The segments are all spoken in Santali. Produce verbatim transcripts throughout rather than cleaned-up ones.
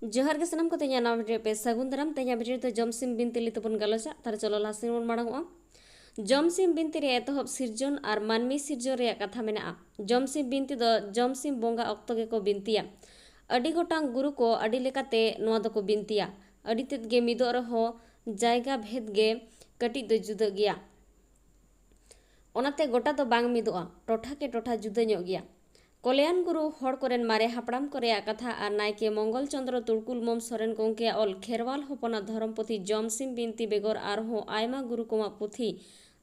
ᱡᱚᱦᱟᱨ ᱜᱮ ᱥᱟᱱᱟᱢ ᱠᱚᱛᱮ, ᱤᱧᱟᱹᱜ ᱱᱟᱣᱟ ᱵᱷᱤᱰᱤᱭᱳ ᱯᱮ ᱥᱟᱹᱜᱩᱱ ᱫᱟᱨᱟᱢ᱾ ᱛᱮᱦᱮᱧᱟᱜ ᱵᱷᱤᱰᱤᱭᱳ ᱨᱮᱫᱚ ᱡᱚᱢᱥᱤᱢ ᱵᱤᱱᱛᱤ ᱞᱟᱹᱭ ᱛᱮᱵᱚᱱ ᱜᱟᱞᱚᱪᱟ᱾ ᱛᱟᱦᱞᱮ ᱪᱚᱞᱚ ᱞᱟᱦᱟ ᱥᱮᱫ ᱵᱚᱱ ᱢᱟᱲᱟᱝ ᱚᱜᱼᱟ᱾ ᱡᱚᱢᱥᱤᱢ ᱵᱤᱱᱛᱤ ᱨᱮᱭᱟᱜ ᱮᱛᱚᱦᱚᱵ ᱥᱤᱨᱡᱚᱱ ᱟᱨ ᱢᱟᱹᱱᱢᱤ ᱥᱤᱨᱡᱚᱱ ᱨᱮᱭᱟᱜ ᱠᱟᱛᱷᱟ ᱢᱮᱱᱟᱜᱼᱟ᱾ ᱡᱚᱢᱥᱤᱢ ᱵᱤᱱᱛᱤ ᱫᱚ ᱡᱚᱢᱥᱤᱢ ᱵᱚᱸᱜᱟ ᱚᱠᱛᱚ ᱜᱮᱠᱚ ᱵᱤᱱᱛᱤᱭᱟ᱾ ᱟᱹᱰᱤ ᱜᱚᱴᱟᱝ ᱜᱩᱨᱩ ᱠᱚ ᱟᱹᱰᱤ ᱞᱮᱠᱟᱛᱮ ᱱᱚᱣᱟ ᱫᱚᱠᱚ ᱵᱤᱱᱛᱤᱭᱟ᱾ ᱟᱹᱰᱤ ᱛᱮᱫ ᱜᱮ ᱢᱤᱫᱚᱜ ᱨᱮᱦᱚᱸ ᱡᱟᱭᱜᱟ ᱵᱷᱮᱫ ᱜᱮ ᱠᱟᱹᱴᱤᱡ ᱫᱚ ᱡᱩᱫᱟᱹᱜ ᱜᱮᱭᱟ᱾ ᱚᱱᱟᱛᱮ ᱜᱚᱴᱟ ᱫᱚ ᱵᱟᱝ ᱢᱤᱫᱚᱜᱼᱟ, ᱴᱚᱴᱷᱟ ᱠᱮ ᱴᱚᱴᱷᱟ ᱡᱩᱫᱟᱹ ᱧᱚᱜ ᱜᱮᱭᱟ᱾ ᱠᱚᱞᱭᱟᱱ ᱜᱩᱨᱩ ᱦᱚᱲ ᱠᱚᱨᱮᱱ ᱢᱟᱨᱮ ᱦᱟᱯᱲᱟᱢ ᱠᱚ ᱨᱮᱭᱟᱜ ᱠᱟᱛᱷᱟ ᱟᱨ ᱱᱟᱭᱠᱮ ᱢᱚᱝᱜᱚᱞ ᱪᱚᱸᱫᱽᱨᱚ ᱛᱩᱲᱠᱩᱞ ᱢᱚᱢ ᱥᱚᱨᱮᱱ ᱜᱚᱢᱠᱮᱭᱟᱜ ᱚᱞ ᱠᱷᱮᱨᱣᱟᱞ ᱦᱚᱯᱚᱱᱟᱜ ᱫᱷᱚᱨᱚᱢ ᱯᱩᱛᱷᱤ ᱡᱚᱢᱥᱤᱢ ᱵᱤᱱᱛᱤ ᱵᱮᱜᱚᱨ ᱟᱨᱦᱚᱸ ᱟᱭᱢᱟ ᱜᱩᱨᱩ ᱠᱚᱣᱟᱜ ᱯᱩᱛᱷᱤ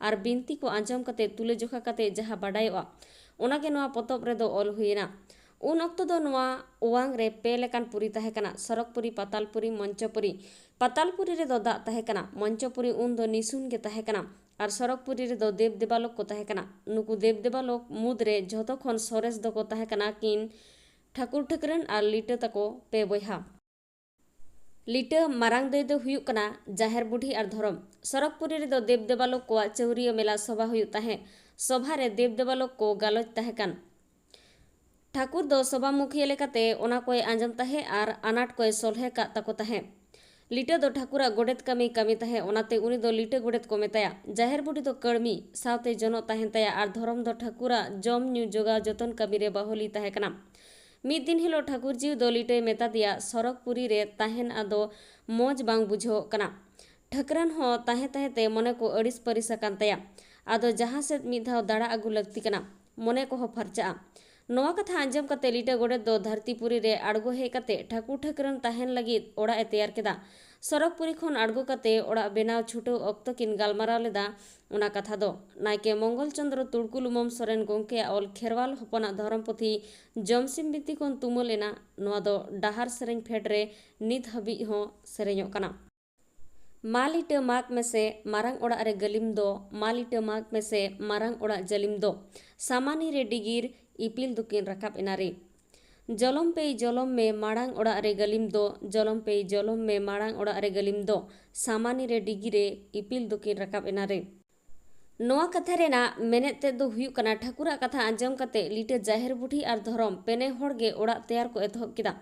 ᱟᱨ ᱵᱤᱱᱛᱤ ᱠᱚ ᱟᱸᱡᱚᱢ ᱠᱟᱛᱮ ᱛᱩᱞᱟᱹᱡᱚᱠᱷᱟ ᱠᱟᱛᱮ ᱡᱟᱦᱟᱸ ᱵᱟᱰᱟᱭᱚᱜᱼᱟ, ᱚᱱᱟᱜᱮ ᱱᱚᱣᱟ ᱯᱚᱛᱚᱵ ᱨᱮᱫᱚ ᱚᱞ ᱦᱩᱭᱮᱱᱟ᱾ ᱩᱱ ᱚᱠᱛᱚ ᱫᱚ ᱱᱚᱣᱟ ᱚᱣᱟᱝ ᱨᱮ ᱯᱮ ᱞᱮᱠᱟᱱ ᱯᱩᱨᱤ ᱛᱟᱦᱮᱸ ᱠᱟᱱᱟ, ᱥᱚᱨᱚᱜᱽᱯᱩᱨᱤ, ᱯᱟᱛᱟᱞᱯᱩᱨᱤ, ᱢᱚᱧᱪᱚᱯᱩᱨᱤ᱾ ᱯᱟᱛᱟᱞᱯᱩᱨᱤ ᱨᱮᱫᱚ ᱫᱟᱜ ᱛᱟᱦᱮᱸ ᱠᱟᱱᱟ, ᱢᱚᱧᱪᱚᱯᱩᱨᱤ ᱩᱱ ᱫᱚ ᱱᱤᱥᱩᱱ ᱜᱮ ᱛᱟᱦᱮᱸ ᱠᱟᱱᱟ᱾ ᱟᱨ ᱥᱚᱨᱚᱜᱽᱯᱩᱨᱤ ᱨᱮᱫᱚ ᱫᱮᱵ ᱫᱮᱵᱟᱞᱳᱠ ᱠᱚ ᱛᱟᱦᱮᱸ ᱠᱟᱱᱟ᱾ ᱱᱩᱠᱩ ᱫᱮᱵ ᱫᱮᱵᱟᱞᱳᱠ ᱢᱩᱫᱽᱨᱮ ᱡᱷᱚᱛᱚ ᱠᱷᱚᱱ ᱥᱚᱨᱮᱥ ᱫᱚᱠᱚ ᱛᱟᱦᱮᱸ ᱠᱟᱱᱟ ᱠᱤᱱ ᱴᱷᱟᱹᱠᱩᱨ ᱴᱷᱟᱹᱠᱨᱟᱹᱱ ᱟᱨ ᱞᱤᱴᱟᱹ ᱛᱟᱠᱚ ᱯᱮ ᱵᱚᱭᱦᱟ᱾ ᱞᱤᱴᱟᱹ ᱢᱟᱨᱟᱝ ᱫᱟᱹᱭ ᱫᱚ ᱦᱩᱭᱩᱜ ᱠᱟᱱᱟ ᱡᱟᱦᱮᱨ ᱵᱩᱰᱷᱤ ᱟᱨ ᱫᱷᱚᱨᱚᱢ᱾ ᱥᱚᱨᱚᱜᱽᱯᱩᱨᱤ ᱨᱮᱫᱚ ᱫᱮᱵ ᱫᱮᱵᱟᱞᱳᱠ ᱠᱚᱣᱟᱜ ᱪᱟᱹᱣᱨᱤᱭᱟᱹ ᱢᱮᱞᱟ ᱥᱚᱵᱷᱟ ᱦᱩᱭᱩᱜ ᱛᱟᱦᱮᱸᱫ᱾ ᱥᱚᱵᱷᱟ ᱨᱮ ᱫᱮᱵ ᱫᱮᱵᱟᱞᱳᱠ ᱠᱚ ᱜᱟᱞᱚᱪ ᱛᱟᱦᱮᱸ ᱠᱟᱱ᱾ ᱴᱷᱟᱹᱠᱩᱨ ᱫᱚ ᱥᱚᱵᱷᱟ ᱢᱩᱠᱷᱤᱭᱟᱹ ᱞᱮᱠᱟᱛᱮ ᱚᱱᱟ ᱠᱚᱭ ᱟᱸᱡᱚᱢ ᱛᱟᱦᱮᱸᱫ ᱟᱨ ᱟᱱᱟᱴ ᱠᱚᱭ ᱥᱚᱞᱦᱮ ᱠᱟᱜ ᱛᱟᱠᱚ ᱛᱟᱦᱮᱸᱫ᱾ ᱞᱤᱴᱟᱹ ᱫᱚ ᱴᱷᱟᱹᱠᱩᱨᱟᱜ ᱜᱚᱰᱮᱛ ᱠᱟᱹᱢᱤᱭ ᱠᱟᱹᱢᱤ ᱛᱟᱦᱮᱸᱫ, ᱚᱱᱟᱛᱮ ᱩᱱᱤ ᱫᱚ ᱞᱤᱴᱟᱹ ᱜᱚᱰᱮᱛ ᱠᱚ ᱢᱮᱛᱟᱭᱟ᱾ ᱡᱟᱦᱮᱨ ᱵᱩᱰᱷᱤ ᱫᱚ ᱠᱟᱹᱲᱢᱤ ᱥᱟᱶᱛᱮ ᱡᱚᱱᱚᱜ ᱛᱟᱦᱮᱱ ᱛᱟᱭᱟ ᱟᱨ ᱫᱷᱚᱨᱚᱢ ᱫᱚ ᱴᱷᱟᱹᱠᱩᱨᱟᱜ ᱡᱚᱢ ᱧᱩ ᱡᱚᱜᱟᱣ ᱡᱚᱛᱚᱱ ᱠᱟᱹᱢᱤ ᱨᱮ ᱵᱟᱹᱦᱩᱞᱤ ᱛᱟᱦᱮᱸ ᱠᱟᱱᱟ᱾ ᱢᱤᱫ ᱫᱤᱱ ᱦᱤᱞᱳᱜ ᱴᱷᱟᱹᱠᱩᱨ ᱡᱤᱣᱤ ᱫᱚ ᱞᱤᱴᱟᱹᱭ ᱢᱮᱛᱟ ᱫᱮᱭᱟ, "ᱥᱚᱨᱚᱜᱽᱯᱩᱨᱤ ᱨᱮ ᱛᱟᱦᱮᱱ ᱟᱫᱚ ᱢᱚᱡᱽ ᱵᱟᱝ ᱵᱩᱡᱷᱟᱹᱣᱚᱜ ᱠᱟᱱᱟ᱾" ᱴᱷᱟᱹᱠᱨᱟᱹᱱ ᱦᱚᱸ ᱛᱟᱦᱮᱸ ᱛᱟᱦᱮᱸ ᱛᱮ ᱢᱚᱱᱮ ᱠᱚ ᱟᱹᱲᱤᱥ ᱯᱟᱹᱨᱤᱥ ᱟᱠᱟᱱ ᱛᱟᱭᱟ᱾ ᱟᱫᱚ ᱡᱟᱦᱟᱸ ᱥᱮᱫ ᱢᱤᱫ ᱫᱷᱟᱣ ᱫᱟᱬᱟ ᱟᱹᱜᱩ ᱞᱟᱹᱠᱛᱤ ᱠᱟᱱᱟ, ᱢᱚᱱᱮ ᱠᱚᱦᱚᱸ ᱯᱷᱟᱨᱪᱟᱜᱼᱟ᱾ ᱱᱚᱣᱟ ᱠᱟᱛᱷᱟ ᱟᱸᱡᱚᱢ ᱠᱟᱛᱮ ᱞᱤᱴᱟᱹ ᱜᱚᱰᱮᱛ ᱫᱚ ᱫᱷᱟᱹᱨᱛᱤᱯᱩᱨᱤ ᱨᱮ ᱟᱬᱜᱚ ᱦᱮᱡ ᱠᱟᱛᱮ ᱴᱷᱟᱹᱠᱩᱨ ᱴᱷᱟᱹᱠᱨᱟᱹᱱ ᱛᱟᱦᱮᱱ ᱞᱟᱹᱜᱤᱫ ᱚᱲᱟᱜ ᱮ ᱛᱮᱭᱟᱨ ᱠᱮᱫᱟ᱾ ᱥᱚᱨᱚᱜᱽᱯᱩᱨᱤ ᱠᱷᱚᱱ ᱟᱬᱜᱚ ᱠᱟᱛᱮ ᱚᱲᱟᱜ ᱵᱮᱱᱟᱣ ᱪᱷᱩᱴᱟᱹᱣ ᱚᱠᱛᱚ ᱠᱤᱱ ᱜᱟᱞᱢᱟᱨᱟᱣ ᱞᱮᱫᱟ ᱚᱱᱟ ᱠᱟᱛᱷᱟ ᱫᱚ᱾ ᱱᱟᱭᱠᱮ ᱢᱚᱝᱜᱚᱞ ᱪᱚᱸᱫᱽᱨᱚ ᱛᱩᱲᱠᱩᱞ ᱢᱚᱢ ᱥᱚᱨᱮᱱ ᱜᱚᱢᱠᱮᱭᱟᱜ ᱚᱞ ᱠᱷᱮᱨᱣᱟᱞ ᱦᱚᱯᱚᱱᱟᱜ ᱫᱷᱚᱨᱚᱢ ᱯᱩᱛᱷᱤ ᱡᱚᱢᱥᱤᱢ ᱵᱤᱱᱛᱤ ᱠᱷᱚᱱ ᱛᱩᱢᱟᱹᱞ ᱮᱱᱟ᱾ ᱱᱚᱣᱟ ᱫᱚ ᱰᱟᱦᱟᱨ ᱥᱮᱨᱮᱧ ᱯᱷᱮᱰ ᱨᱮ ᱱᱤᱛ ᱦᱟᱹᱵᱤᱡ ᱦᱚᱸ ᱥᱮᱨᱮᱧᱚᱜ ᱠᱟᱱᱟ᱾ ᱢᱟ ᱞᱤᱴᱟᱹ ᱢᱟᱜᱽ ᱢᱮᱥᱮ ᱢᱟᱨᱟᱝ ᱚᱲᱟᱜ ᱨᱮ ᱜᱟᱹᱞᱤᱢ ᱫᱚ, ᱢᱟ ᱞᱤᱴᱟᱹ ᱢᱟᱜᱽ ᱢᱮᱥᱮ ᱢᱟᱨᱟᱝ ᱚᱲᱟᱜ ᱡᱟᱹᱞᱤᱢ ᱫᱚ, ᱥᱟᱢᱟᱱᱤ ᱨᱮ ᱰᱤᱜᱤᱨ ᱤᱯᱤᱞ ᱫᱚᱠᱤᱱ ᱨᱟᱠᱟᱵ ᱮᱱᱟ ᱨᱮ᱾ ᱡᱚᱞᱚᱢ ᱯᱮᱭ ᱡᱚᱞᱚᱢ ᱢᱮ ᱢᱟᱲᱟᱝ ᱚᱲᱟᱜ ᱨᱮ ᱜᱟᱹᱞᱤᱢ ᱫᱚ, ᱡᱚᱞᱚᱢ ᱯᱮᱭ ᱡᱚᱞᱚᱢ ᱢᱮ ᱢᱟᱲᱟᱝ ᱚᱲᱟᱜ ᱨᱮ ᱜᱟᱹᱞᱤᱢ ᱫᱚ, ᱥᱟᱢᱟᱱᱤ ᱨᱮ ᱰᱤᱜᱤ ᱨᱮ ᱤᱯᱤᱞ ᱫᱚᱠᱤᱱ ᱨᱟᱠᱟᱵ ᱮᱱᱟ ᱨᱮ᱾ ᱱᱚᱣᱟ ᱠᱟᱛᱷᱟ ᱨᱮᱱᱟᱜ ᱢᱮᱱᱮᱫ ᱛᱮᱫ ᱫᱚ ᱦᱩᱭᱩᱜ ᱠᱟᱱᱟ, ᱴᱷᱟᱹᱠᱩᱨᱟᱜ ᱠᱟᱛᱷᱟ ᱟᱸᱡᱚᱢ ᱠᱟᱛᱮ ᱞᱤᱴᱟᱹ ᱡᱟᱦᱮᱨ ᱵᱩᱰᱷᱤ ᱟᱨ ᱫᱷᱚᱨᱚᱢ ᱯᱮᱱᱮ ᱦᱚᱲ ᱜᱮ ᱚᱲᱟᱜ ᱛᱮᱭᱟᱨ ᱠᱚ ᱮᱛᱚᱦᱚᱵ ᱠᱮᱫᱟ᱾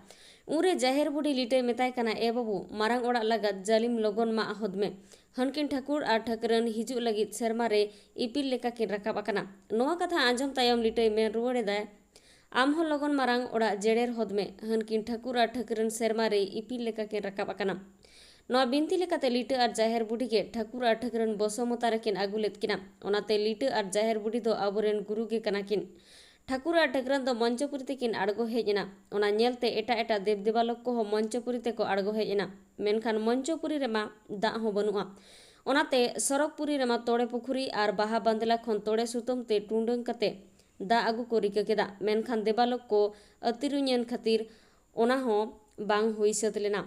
ᱩᱱᱨᱮ ᱡᱟᱦᱮᱨ ᱵᱩᱰᱷᱤ ᱞᱤᱴᱟᱹᱭ ᱢᱮᱛᱟᱭ ᱠᱟᱱᱟ, "ᱮ ᱵᱟᱹᱵᱩ, ᱢᱟᱨᱟᱝ ᱚᱲᱟᱜ ᱞᱟᱜᱟᱫ ᱡᱟᱹᱞᱤᱢ ᱞᱚᱜᱚᱱ ᱢᱟᱜ ᱦᱚᱫ ᱢᱮ᱾ ᱦᱟᱹᱱᱠᱤᱱ ᱴᱷᱟᱹᱠᱩᱨ ᱟᱨ ᱴᱷᱟᱹᱠᱨᱟᱹᱱ ᱦᱤᱡᱩᱜ ᱞᱟᱹᱜᱤᱫ ᱥᱮᱨᱢᱟ ᱨᱮ ᱤᱯᱤᱞ ᱞᱮᱠᱟ ᱠᱤᱱ ᱨᱟᱠᱟᱵ ᱟᱠᱟᱱᱟ᱾" ᱱᱚᱣᱟ ᱠᱟᱛᱷᱟ ᱟᱸᱡᱚᱢ ᱛᱟᱭᱚᱢ ᱞᱤᱴᱟᱹᱭ ᱢᱮᱱ ᱨᱩᱣᱟᱹᱲ ᱮᱫᱟᱭ, "ᱟᱢ ᱦᱚᱸ ᱞᱚᱜᱚᱱ ᱢᱟᱨᱟᱝ ᱚᱲᱟᱜ ᱡᱮᱲᱮᱨ ᱦᱚᱫ ᱢᱮ, ᱦᱟᱹᱱᱠᱤᱱ ᱴᱷᱟᱹᱠᱩᱨ ᱟᱨ ᱴᱷᱟᱹᱠᱨᱟᱹᱱ ᱥᱮᱨᱢᱟ ᱨᱮ ᱤᱯᱤᱞ ᱞᱮᱠᱟ ᱠᱤᱱ ᱨᱟᱠᱟᱵ ᱟᱠᱟᱱᱟ᱾" ᱱᱚᱣᱟ ᱵᱤᱱᱛᱤ ᱞᱮᱠᱟᱛᱮ ᱞᱤᱴᱟᱹ ᱟᱨ ᱡᱟᱦᱮᱨ ᱵᱩᱰᱷᱤ ᱜᱮ ᱴᱷᱟᱹᱠᱩᱨ ᱟᱨ ᱴᱷᱟᱹᱠᱨᱟᱹᱱ ᱵᱚᱥᱚᱢᱚᱛᱟ ᱨᱮᱠᱤᱱ ᱟᱹᱜᱩ ᱞᱮᱫ ᱠᱤᱱᱟ᱾ ᱚᱱᱟᱛᱮ ᱞᱤᱴᱟᱹ ᱟᱨ ᱡᱟᱦᱮᱨ ᱵᱩᱰᱷᱤ ᱫᱚ ᱟᱵᱚᱨᱮᱱ ᱜᱩᱨᱩ ᱜᱮ ᱠᱟᱱᱟ ᱠᱤᱱ᱾ ᱴᱷᱟᱹᱠᱩᱨ ᱟᱨ ᱴᱷᱟᱹᱠᱨᱟᱹᱱ ᱫᱚ ᱢᱚᱧᱪᱚᱯᱩᱨᱤ ᱛᱮᱠᱤᱱ ᱟᱬᱜᱚ ᱦᱮᱡ ᱮᱱᱟ᱾ ᱚᱱᱟ ᱧᱮᱞᱛᱮ ᱮᱴᱟᱜ ᱮᱴᱟᱜ ᱫᱮᱵ ᱫᱮᱵᱟᱞᱳᱠ ᱠᱚᱦᱚᱸ ᱢᱚᱧᱪᱚᱯᱩᱨᱤ ᱛᱮᱠᱚ ᱟᱬᱜᱚ ᱦᱮᱡ ᱮᱱᱟ᱾ ᱢᱮᱱᱠᱷᱟᱱ ᱢᱚᱧᱪᱚᱯᱩᱨᱤ ᱨᱮᱢᱟ ᱫᱟᱜ ᱦᱚᱸ ᱵᱟᱹᱱᱩᱜᱼᱟ᱾ ᱚᱱᱟᱛᱮ ᱥᱚᱨᱚᱜᱽᱯᱩᱨᱤ ᱨᱮᱢᱟ ᱛᱚᱲᱮ ᱯᱩᱠᱷᱩᱨᱤ ᱟᱨ ᱵᱟᱦᱟ ᱵᱟᱸᱫᱽᱞᱟ ᱠᱷᱚᱱ ᱛᱚᱲᱮ ᱥᱩᱛᱟᱹᱢ ᱛᱮ ᱴᱩᱰᱟᱹᱝ ᱠᱟᱛᱮ ᱫᱟᱜ ᱟᱹᱜᱩ ᱠᱚ ᱨᱤᱠᱟᱹ ᱠᱮᱫᱟ᱾ ᱢᱮᱱᱠᱷᱟᱱ ᱫᱮᱵᱟᱞᱳᱠ ᱠᱚ ᱟᱹᱛᱤᱨᱩᱧ ᱮᱱ ᱠᱷᱟᱹᱛᱤᱨ ᱚᱱᱟ ᱦᱚᱸ ᱵᱟᱝ ᱦᱩᱭ ᱥᱟᱹᱛ ᱞᱮᱱᱟ᱾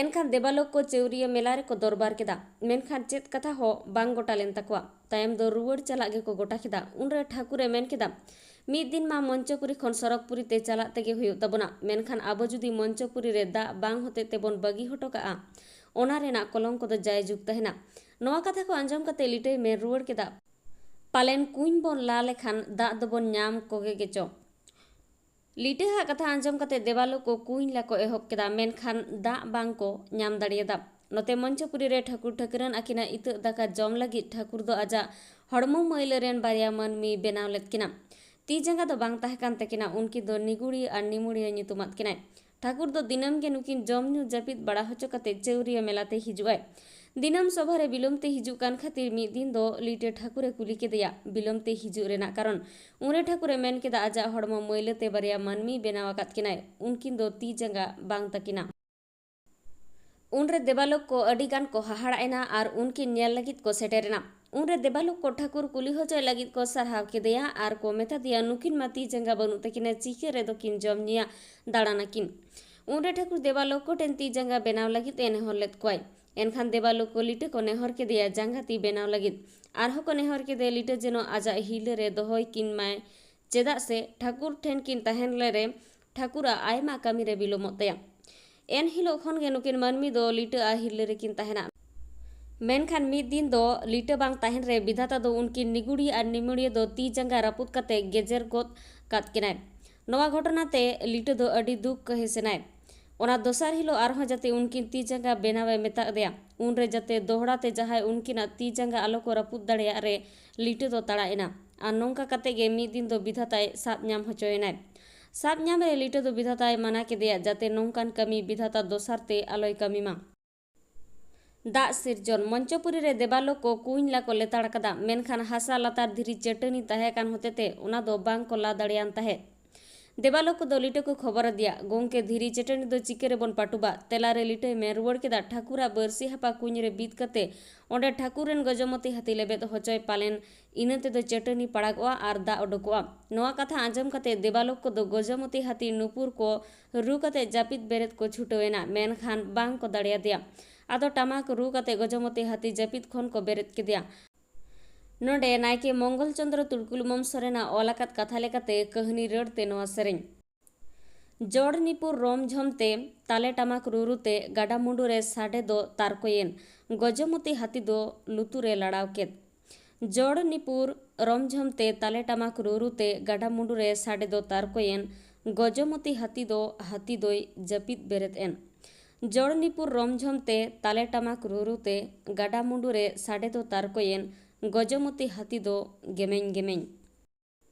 ᱮᱱᱠᱷᱟᱱ ᱫᱮᱵᱟᱞᱳᱠ ᱠᱚ ᱪᱟᱹᱣᱨᱤᱭᱟᱹ ᱢᱮᱞᱟ ᱨᱮᱠᱚ ᱫᱚᱨᱵᱟᱨ ᱠᱮᱫᱟ᱾ ᱢᱮᱱᱠᱷᱟᱱ ᱪᱮᱫ ᱠᱟᱛᱷᱟ ᱦᱚᱸ ᱵᱟᱝ ᱜᱚᱴᱟ ᱞᱮᱱ ᱛᱟᱠᱚᱣᱟ᱾ ᱛᱟᱭᱚᱢ ᱫᱚ ᱨᱩᱣᱟᱹᱲ ᱪᱟᱞᱟᱜ ᱜᱮᱠᱚ ᱜᱚᱴᱟ ᱠᱮᱫᱟ᱾ ᱩᱱᱨᱮ ᱴᱷᱟᱹᱠᱩᱨᱮ ᱢᱮᱱ ᱠᱮᱫᱟ, "ᱢᱤᱫ ᱫᱤᱱ ᱢᱟ ᱢᱚᱧᱪᱚᱯᱩᱨᱤ ᱠᱷᱚᱱ ᱥᱚᱨᱚᱜᱽᱯᱩᱨᱤ ᱛᱮ ᱪᱟᱞᱟᱜ ᱛᱮᱜᱮ ᱦᱩᱭᱩᱜ ᱛᱟᱵᱚᱱᱟ, ᱢᱮᱱᱠᱷᱟᱱ ᱟᱵᱚ ᱡᱩᱫᱤ ᱢᱚᱧᱪᱚᱯᱩᱨᱤ ᱨᱮ ᱫᱟᱜ ᱵᱟᱝ ᱦᱚᱛᱮᱡ ᱛᱮᱵᱚᱱ ᱵᱟᱹᱜᱤ ᱦᱚᱴᱚ ᱠᱟᱜᱼᱟ, ᱚᱱᱟ ᱨᱮᱱᱟᱜ ᱠᱚᱞᱚᱝᱠᱚ ᱫᱚ ᱡᱟᱭᱡᱩᱜᱽ ᱛᱟᱦᱮᱱᱟ᱾" ᱱᱚᱣᱟ ᱠᱟᱛᱷᱟ ᱠᱚ ᱟᱸᱡᱚᱢ ᱠᱟᱛᱮ ᱞᱤᱴᱟᱹᱭ ᱢᱮᱱ ᱨᱩᱣᱟᱹᱲ ᱠᱮᱫᱟ, "ᱯᱟᱞᱮᱱ ᱠᱩᱧ ᱵᱚᱱ ᱞᱟ ᱞᱮᱠᱷᱟᱱ ᱫᱟᱜ ᱫᱚᱵᱚᱱ ᱧᱟᱢ ᱠᱚᱜᱮ ᱜᱮᱪᱚ?" ᱞᱤᱴᱟᱹ ᱦᱟᱜ ᱠᱟᱛᱷᱟ ᱟᱸᱡᱚᱢ ᱠᱟᱛᱮ ᱫᱮᱵᱟᱞᱳᱠ ᱠᱚ ᱠᱩᱧ ᱞᱟ ᱠᱚ ᱮᱦᱚᱵ ᱠᱮᱫᱟ, ᱢᱮᱱᱠᱷᱟᱱ ᱫᱟᱜ ᱵᱟᱝ ᱠᱚ ᱧᱟᱢ ᱫᱟᱲᱮᱭᱟᱫᱟ᱾ ᱱᱚᱛᱮ ᱢᱚᱧᱪᱚᱯᱩᱨᱤ ᱨᱮ ᱴᱷᱟᱹᱠᱩᱨ ᱴᱷᱟᱹᱠᱨᱟᱹᱱ ᱟᱹᱠᱤᱱᱟᱜ ᱤᱛᱟᱹᱜ ᱫᱟᱠᱟ ᱡᱚᱢ ᱞᱟᱹᱜᱤᱫ ᱴᱷᱟᱹᱠᱩᱨ ᱫᱚ ᱟᱡᱟᱜ ᱦᱚᱲᱢᱚ ᱢᱟᱹᱭᱞᱟᱹ ᱨᱮᱱ ᱵᱟᱨᱭᱟ ᱢᱟᱹᱱᱢᱤ ᱵᱮᱱᱟᱣ ᱞᱮᱫ ᱠᱤᱱᱟ᱾ ᱛᱤ ᱡᱟᱸᱜᱟ ᱫᱚ ᱵᱟᱝ ᱛᱟᱦᱮᱸ ᱠᱟᱱ ᱛᱟᱹᱠᱤᱱᱟ᱾ ᱩᱱᱠᱤᱱ ᱫᱚ ᱱᱤᱜᱩᱲᱤᱭᱟᱹ ᱟᱨ ᱱᱤᱢᱩᱲᱤᱭᱟᱹ ᱧᱩᱛᱩᱢᱟᱫ ᱠᱤᱱᱟᱭ᱾ ᱴᱷᱟᱹᱠᱩᱨ ᱫᱚ ᱫᱤᱱᱟᱹᱢ ᱜᱮ ᱱᱩᱠᱤᱱ ᱡᱚᱢ ᱧᱩ ᱡᱟᱹᱯᱤᱫ ᱵᱟᱲᱟ ᱦᱚᱪᱚ ᱠᱟᱛᱮ ᱪᱟᱹᱣᱨᱤᱭᱟᱹ ᱢᱮᱞᱟ ᱛᱮ ᱦᱤᱡᱩᱜ ᱟᱭ᱾ ᱫᱤᱱᱟᱹᱢ ᱥᱚᱵᱷᱟ ᱨᱮ ᱵᱤᱞᱚᱢ ᱛᱮ ᱦᱤᱡᱩᱜ ᱠᱟᱱ ᱠᱷᱟᱹᱛᱤᱨ ᱢᱤᱫ ᱫᱤᱱ ᱫᱚ ᱞᱤᱴᱟᱹ ᱴᱷᱟᱹᱠᱩᱨᱮ ᱠᱩᱞᱤ ᱠᱮᱫᱮᱭᱟ ᱵᱤᱞᱚᱢ ᱛᱮ ᱦᱤᱡᱩᱜ ᱨᱮᱱᱟᱜ ᱠᱟᱨᱚᱱ᱾ ᱩᱱᱨᱮ ᱴᱷᱟᱹᱠᱩᱨᱮ ᱢᱮᱱ ᱠᱮᱫᱟ, ᱟᱡᱟᱜ ᱦᱚᱲᱢᱚ ᱢᱟᱹᱭᱞᱟᱹ ᱛᱮ ᱵᱟᱨᱭᱟ ᱢᱟᱹᱱᱢᱤ ᱵᱮᱱᱟᱣ ᱟᱠᱟᱫ ᱠᱤᱱᱟᱭ, ᱩᱱᱠᱤᱱ ᱫᱚ ᱛᱤ ᱡᱟᱸᱜᱟ ᱵᱟᱝ ᱛᱟᱹᱠᱤᱱᱟ᱾ ᱩᱱᱨᱮ ᱫᱮᱵᱟᱞᱳᱠ ᱠᱚ ᱟᱹᱰᱤ ᱜᱟᱱ ᱠᱚ ᱦᱟᱦᱟᱲᱟᱜ ᱮᱱᱟ ᱟᱨ ᱩᱱᱠᱤᱱ ᱧᱮᱞ ᱞᱟᱹᱜᱤᱫ ᱠᱚ ᱥᱮᱴᱮᱨ ᱮᱱᱟ᱾ ᱩᱱᱨᱮ ᱫᱮᱵᱟᱞᱳᱠ ᱠᱚ ᱴᱷᱟᱹᱠᱩᱨ ᱠᱩᱞᱤ ᱦᱚᱪᱚᱭ ᱞᱟᱹᱜᱤᱫ ᱠᱚ ᱥᱟᱨᱦᱟᱣ ᱠᱮᱫᱮᱭᱟ ᱟᱨ ᱠᱚ ᱢᱮᱛᱟ ᱫᱮᱭᱟ, "ᱱᱩᱠᱤᱱ ᱢᱟ ᱛᱤ ᱡᱟᱸᱜᱟ ᱵᱟᱹᱱᱩᱜ ᱛᱟᱹᱠᱤᱱᱟ, ᱪᱤᱠᱟᱹ ᱨᱮᱫᱚ ᱠᱤᱱ ᱡᱚᱢ ᱧᱩᱭᱟ, ᱫᱟᱬᱟᱱᱟᱠᱤᱱ?" ᱩᱱᱨᱮ ᱴᱷᱟᱹᱠᱩᱨ ᱫᱮᱵᱟᱞᱳᱠ ᱠᱚ ᱴᱷᱮᱱ ᱛᱤ ᱡᱟᱸᱜᱟ ᱵᱮᱱᱟᱣ ᱞᱟᱹᱜᱤᱫ ᱮ ᱱᱮᱦᱚᱨ ᱞᱮᱫ ᱠᱚᱣᱟᱭ᱾ ᱮᱱᱠᱷᱟᱱ ᱫᱮᱵᱟᱞᱳᱠ ᱠᱚ ᱞᱤᱴᱟᱹ ᱠᱚ ᱱᱮᱦᱚᱨ ᱠᱮᱫᱮᱭᱟ ᱡᱟᱸᱜᱟ ᱛᱤ ᱵᱮᱱᱟᱣ ᱞᱟᱹᱜᱤᱫ᱾ ᱟᱨᱦᱚᱸ ᱠᱚ ᱱᱮᱦᱚᱨ ᱠᱮᱫᱮᱭᱟ ᱞᱤᱴᱟᱹ ᱡᱮᱱᱚ ᱟᱡᱟᱜ ᱦᱤᱨᱞᱟᱹ ᱨᱮ ᱫᱚᱦᱚᱭ ᱠᱤᱱ ᱢᱟᱭ, ᱪᱮᱫᱟᱜ ᱥᱮ ᱴᱷᱟᱹᱠᱩᱨ ᱴᱷᱮᱱ ᱠᱤᱱ ᱛᱟᱦᱮᱱ ᱞᱮᱨᱮ ᱴᱷᱟᱹᱠᱩᱨᱟᱜ ᱟᱭᱢᱟ ᱠᱟᱹᱢᱤ ᱨᱮ ᱵᱤᱞᱚᱢᱚᱜ ᱛᱟᱭᱟ᱾ ᱮᱱ ᱦᱤᱞᱳᱜ ᱠᱷᱚᱱ ᱜᱮ ᱱᱩᱠᱤᱱ ᱢᱟᱹᱱᱢᱤ ᱫᱚ ᱞᱤᱴᱟᱹ ᱟᱨ ᱦᱤᱨᱞᱟᱹ ᱨᱮᱠᱤᱱ ᱛᱟᱦᱮᱱᱟ᱾ ᱢᱮᱱᱠᱷᱟᱱ ᱢᱤᱫ ᱫᱤᱱ ᱫᱚ ᱞᱤᱴᱟᱹ ᱵᱟᱝ ᱛᱟᱦᱮᱱ ᱨᱮ ᱵᱤᱫᱷᱟᱛᱟ ᱫᱚ ᱩᱱᱠᱤᱱ ᱱᱤᱜᱩᱲᱤᱭᱟᱹ ᱟᱨ ᱱᱤᱢᱩᱲᱤᱭᱟᱹ ᱫᱚ ᱛᱤ ᱡᱟᱸᱜᱟ ᱨᱟᱹᱯᱩᱫ ᱠᱟᱛᱮ ᱜᱮᱡᱮᱨ ᱜᱚᱫ ᱠᱟᱫ ᱠᱤᱱᱟᱭ᱾ ᱱᱚᱣᱟ ᱜᱷᱚᱴᱚᱱᱟ ᱛᱮ ᱞᱤᱴᱟᱹ ᱫᱚ ᱟᱹᱰᱤ ᱫᱩᱠ ᱠᱟᱹᱦᱤᱥ ᱮᱱᱟᱭ᱾ ᱚᱱᱟ ᱫᱚᱥᱟᱨ ᱦᱤᱞᱳᱜ ᱟᱨᱦᱚᱸ ᱡᱟᱛᱮ ᱩᱱᱠᱤᱱ ᱛᱤ ᱡᱟᱸᱜᱟ ᱵᱮᱱᱟᱣ ᱮ ᱢᱮᱛᱟ ᱫᱮᱭᱟ, ᱩᱱᱨᱮ ᱡᱟᱛᱮ ᱫᱚᱦᱲᱟ ᱛᱮ ᱡᱟᱦᱟᱸᱭ ᱩᱱᱠᱤᱱᱟᱜ ᱛᱤ ᱡᱟᱸᱜᱟ ᱟᱞᱚ ᱠᱚ ᱨᱟᱹᱯᱩᱫ ᱫᱟᱲᱮᱭᱟᱜ ᱨᱮ ᱞᱤᱴᱟᱹ ᱫᱚ ᱛᱟᱲᱟ ᱮᱱᱟ᱾ ᱟᱨ ᱱᱚᱝᱠᱟ ᱠᱟᱛᱮ ᱜᱮ ᱢᱤᱫ ᱫᱤᱱ ᱫᱚ ᱵᱤᱫᱷᱟᱛᱟᱭ ᱥᱟᱵ ᱧᱟᱢ ᱦᱚᱪᱚᱭᱮᱱᱟᱭ᱾ ᱥᱟᱵ ᱧᱟᱢ ᱨᱮ ᱞᱤᱴᱟᱹ ᱫᱚ ᱵᱤᱫᱷᱟᱛᱟᱭ ᱢᱟᱱᱟ ᱠᱮᱫᱮᱭᱟ, ᱡᱟᱛᱮ ᱱᱚᱝᱠᱟᱱ ᱠᱟᱹᱢᱤ ᱵᱤᱫᱷᱟᱛᱟ ᱫᱚᱥᱟᱨ ᱛᱮ ᱟᱞᱚᱭ ᱠᱟᱹᱢᱤ ᱢᱟ᱾ ᱫᱟᱜ ᱥᱤᱨᱡᱚᱱ᱾ ᱢᱚᱧᱪᱚᱯᱩᱨᱤ ᱨᱮ ᱫᱮᱵᱟᱞᱳᱠ ᱠᱚ ᱠᱩᱧ ᱞᱟ ᱠᱚ ᱞᱮᱛᱟᱲ ᱟᱠᱟᱫᱟ, ᱢᱮᱱᱠᱷᱟᱱ ᱦᱟᱥᱟ ᱞᱟᱛᱟᱨ ᱫᱷᱤᱨᱤ ᱪᱟᱹᱴᱟᱹᱱᱤ ᱛᱟᱦᱮᱸ ᱠᱟᱱ ᱦᱚᱛᱮᱛᱮ ᱚᱱᱟ ᱫᱚ ᱵᱟᱝ ᱠᱚ ᱞᱟ ᱫᱟᱲᱮᱭᱟᱱ ᱛᱟᱦᱮᱸᱫ᱾ ᱫᱮᱵᱟᱞᱳᱠ ᱠᱚᱫᱚ ᱞᱤᱴᱟᱹ ᱠᱚ ᱠᱷᱚᱵᱚᱨ ᱟᱫᱮᱭᱟ, "ᱜᱚᱝᱠᱮ, ᱫᱷᱤᱨᱤ ᱪᱟᱹᱴᱟᱹᱱᱤ ᱫᱚ ᱪᱤᱠᱟᱹ ᱨᱮᱵᱚᱱ ᱯᱟᱹᱴᱩᱵᱟ?" ᱛᱮᱞᱟ ᱨᱮ ᱞᱤᱴᱟᱹᱭ ᱢᱮᱱ ᱨᱩᱣᱟᱹᱲ ᱠᱮᱫᱟ, "ᱴᱷᱟᱹᱠᱩᱨᱟᱜ ᱵᱟᱹᱨᱥᱤ ᱦᱟᱯᱟ ᱠᱩᱧ ᱨᱮ ᱵᱤᱫ ᱠᱟᱛᱮ ᱚᱸᱰᱮ ᱴᱷᱟᱹᱠᱩᱨ ᱨᱮᱱ ᱜᱚᱡᱚᱢᱚᱛᱤ ᱦᱟᱹᱛᱤ ᱞᱮᱵᱮᱫ ᱦᱚᱪᱚᱭ, ᱯᱟᱞᱮᱱ ᱤᱱᱟᱹ ᱛᱮᱫᱚ ᱪᱟᱹᱴᱟᱹᱱᱤ ᱯᱟᱲᱟᱜᱚᱜᱼᱟ ᱟᱨ ᱫᱟᱜ ᱚᱰᱚᱠᱚᱜᱼᱟ᱾" ᱱᱚᱣᱟ ᱠᱟᱛᱷᱟ ᱟᱸᱡᱚᱢ ᱠᱟᱛᱮ ᱫᱮᱵᱟᱞᱳᱠ ᱠᱚᱫᱚ ᱜᱚᱡᱚᱢᱚᱛᱤ ᱦᱟᱹᱛᱤ ᱱᱩᱯᱩᱨ ᱠᱚ ᱨᱩ ᱠᱟᱛᱮ ᱡᱟᱹᱯᱤᱫ ᱵᱮᱨᱮᱫ ᱠᱚ ᱪᱷᱩᱴᱟᱹᱣ ᱮᱱᱟ, ᱢᱮᱱᱠᱷᱟᱱ ᱵᱟᱝ ᱠᱚ ᱫᱟᱲᱮᱭᱟᱫᱮᱭᱟ᱾ ᱟᱫᱚ ᱴᱟᱢᱟᱠ ᱨᱩ ᱠᱟᱛᱮ ᱜᱚᱡᱚᱢᱚᱛᱤ ᱦᱟᱹᱛᱤ ᱡᱟᱹᱯᱤᱫ ᱠᱷᱚᱱ ᱠᱚ ᱵᱮᱨᱮᱫ ᱠᱮᱫᱮᱭᱟ᱾ ᱱᱚᱰᱮ ᱱᱟᱭᱠᱮ ᱢᱚᱝᱜᱚᱞ ᱪᱚᱸᱫᱽᱨᱚ ᱛᱩᱲᱠᱩᱞᱢᱚᱢ ᱥᱚᱨᱮᱱᱟᱜ ᱚᱞ ᱟᱠᱟᱫ ᱠᱟᱛᱷᱟ ᱞᱮᱠᱟᱛᱮ ᱠᱟᱹᱦᱱᱤ ᱨᱟᱹᱲ ᱛᱮ ᱱᱚᱣᱟ ᱥᱮᱨᱮᱧ᱾ ᱡᱚᱲ ᱱᱤᱯᱩᱨ ᱨᱚᱢ ᱡᱷᱚᱢ ᱛᱮ, ᱛᱟᱞᱮ ᱴᱟᱢᱟᱠ ᱨᱩᱨᱩ ᱛᱮ, ᱜᱟᱰᱟ ᱢᱩᱸᱰᱩ ᱨᱮ ᱥᱟᱰᱮ ᱫᱚ ᱛᱟᱨᱠᱚᱭᱮᱱ, ᱜᱚᱡᱚᱢᱚᱛᱤ ᱦᱟᱹᱛᱤ ᱫᱚ ᱞᱩᱛᱩᱨ ᱮ ᱞᱟᱲᱟᱣ ᱠᱮᱫ᱾ ᱡᱚᱲ ᱱᱤᱯᱩᱨ ᱨᱚᱢ ᱡᱷᱚᱢ ᱛᱮ, ᱛᱟᱞᱮ ᱴᱟᱢᱟᱠ ᱨᱩᱨᱩ ᱛᱮ, ᱜᱟᱰᱟ ᱢᱩᱸᱰᱩ ᱨᱮ ᱥᱟᱰᱮ ᱫᱚ ᱛᱟᱨᱠᱚᱭᱮᱱ, ᱜᱚᱡᱚᱢᱚᱛᱤ ᱦᱟᱹᱛᱤ ᱫᱚ, ᱦᱟᱹᱛᱤ ᱫᱚᱭ ᱡᱟᱹᱯᱤᱫ ᱵᱮᱨᱮᱫ ᱮᱱ᱾ ᱡᱚᱲ ᱱᱤᱯᱩᱨ ᱨᱚᱢ ᱡᱷᱚᱢ ᱛᱮ, ᱛᱟᱞᱮ ᱴᱟᱢᱟᱠ ᱨᱩᱨᱩ ᱛᱮ, ᱜᱟᱰᱟ ᱢᱩᱸᱰᱩ ᱨᱮ ᱥᱟᱰᱮ ᱫᱚ ᱛᱟᱨᱠᱚᱭᱮᱱ, ᱜᱚᱡᱚᱢᱚᱛᱤ ᱦᱟᱹᱛᱤ ᱫᱚ ᱜᱮᱢᱮᱧ ᱜᱮᱢᱮᱧ᱾